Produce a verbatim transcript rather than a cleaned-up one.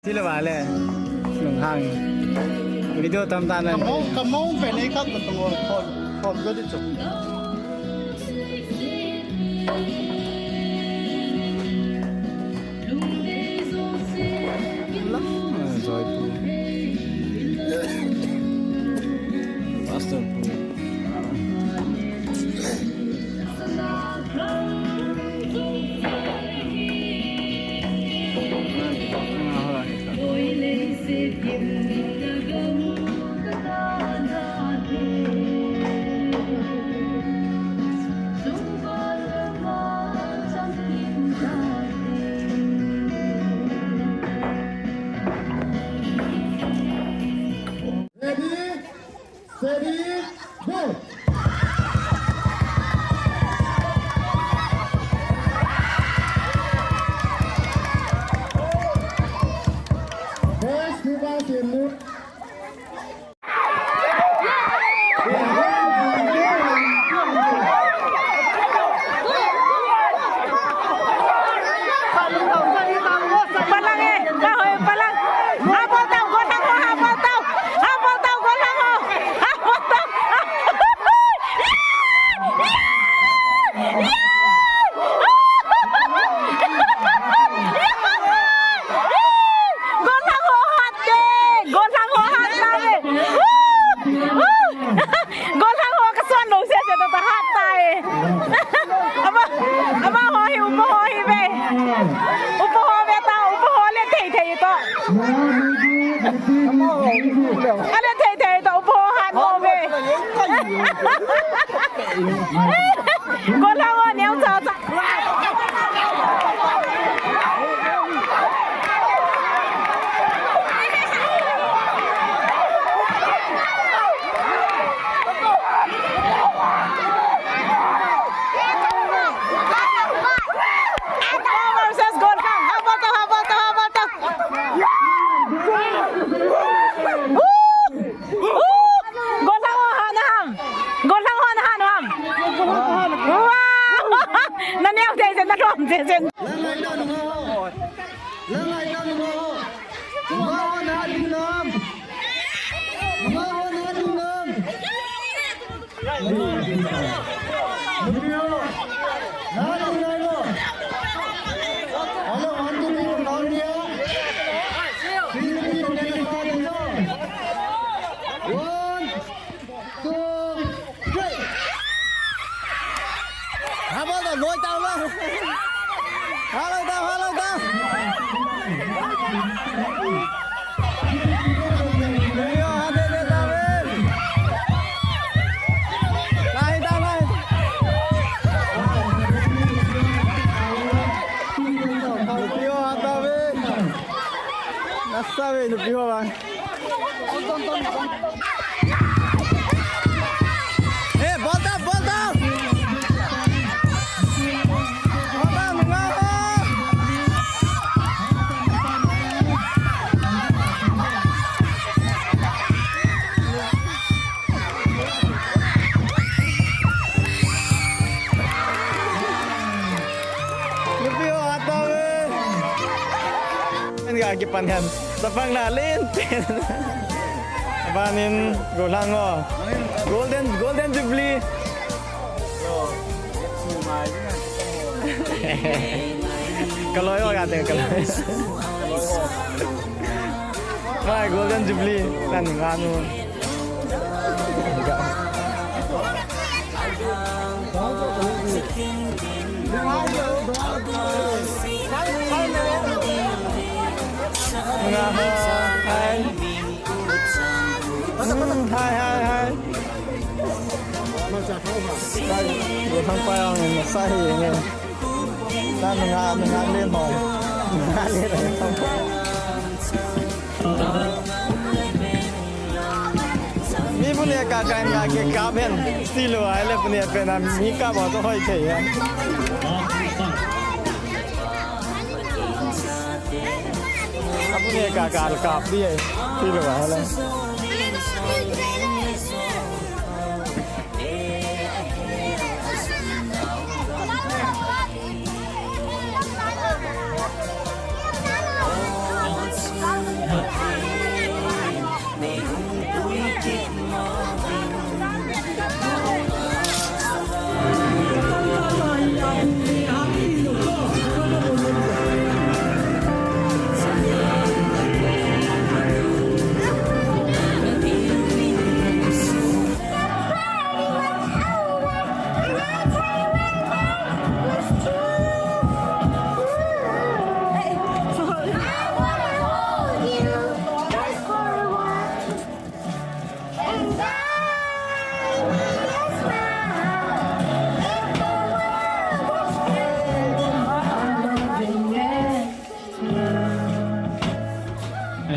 Sila vale. Lunghang. Video tam tan. Kamong, kamong pe nei khat ko tong ko, ko ko di chu. Lang, ah, joyful. Pastor. Ready? Steady, go! First, move out in. Palang eh, kahoy, palang. Habol tau, golang ho, habol tau. Habol tau, golang ho. Habol tau. Golang ho hat de. Golang ho hat de. Golang ho ka suan lou sese ta ta hat tai. Aba, aba ho hi, upa ho hi ve. Upa ho ve ta, upa ho le thei thei to. Ale thei thei to, upa ho hat mo ve. Golang ho neo cha cha. Upa versus Golhang. Habol to, habol to, habol to. Golhang ho hana ham. Golhang ho hana ham. Wow. Na neo thei sen, na lom thei sen. Lang lai ta nunga ho. Lang lai ta nunga ho. Nunga ho na du nam. Nunga ho na du nam. Nupi ho. Na du nai lo. Hello, one, two, three, count dia. Three, three, three, three, three. One, two, three. Habol tau, loi tau, loi. Haloi tau, haloi tau. Yo, hade de tau, eh. Lai tau, lai. Yo, hade de. Nasa ve, nupi ho ba. Eh, bol tau, bol tau. Bol tau, nunga ho. Nupi ho ata ve. Ken ga kipan hen. Chapang la len pen. Abanin Golhang ho. Golden, Golden Jubilee. Kaloi ho ga te kaloi. Mai Golden Jubilee. Tan nganu. Nga ho, hi. Hmm, hi, hi, hi. Hi, Golhang pa jong in, sa hi nge. Sa nunga, nunga len ho. Nunga len ho. Mi bu ne ka ka in ga ke ka ben. Stilo ai le bu ne pe na mi ka ba to hoi thei ya. Abu ne ka ka al ka pi ai. Stilo ai le.